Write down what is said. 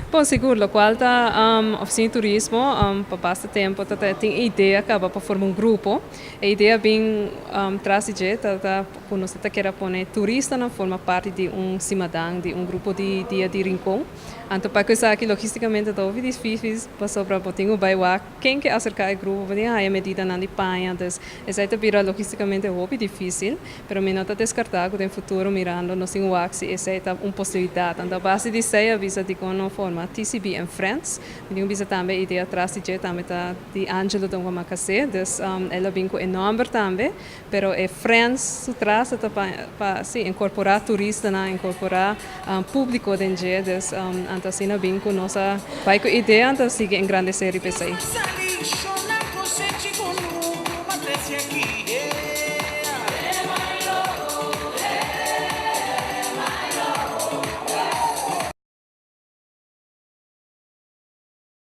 Bon, sigur, locual ta oficina di turismo, pa basta tempo ta tin idea caba pa forma un grupo. E idea a bin tras di dje ta ta cu nos ta kier a pone turistanan forma parti di un simadan, di un grupo di Dia di Rincon. Anto pa cu esaki logisticamente ta hopi dificil pasobra bo tin cu bay wak ken ke acerca e grupo, bo tin haya medidanan di paña, dus esey ta bira logisticamente hopi dificil. Pero mi no ta descarta cu den futuro mirando nos tin wak si esey ta un posibilidad. Anto a base di esey a bisa dicon no forma TCB and Friends. Mi tin cu bisa tambe e idea tras di dje tambe ta di Angelo Don Juan Macasé. Dus el a bin cu e nomber tambe. Pero e Friends su tras ta pa pa si incorpora turistanan, incorpora publico den dje. Dus anto asina bin cu nos a bay cu idea anto a sigui engrandece riba esey.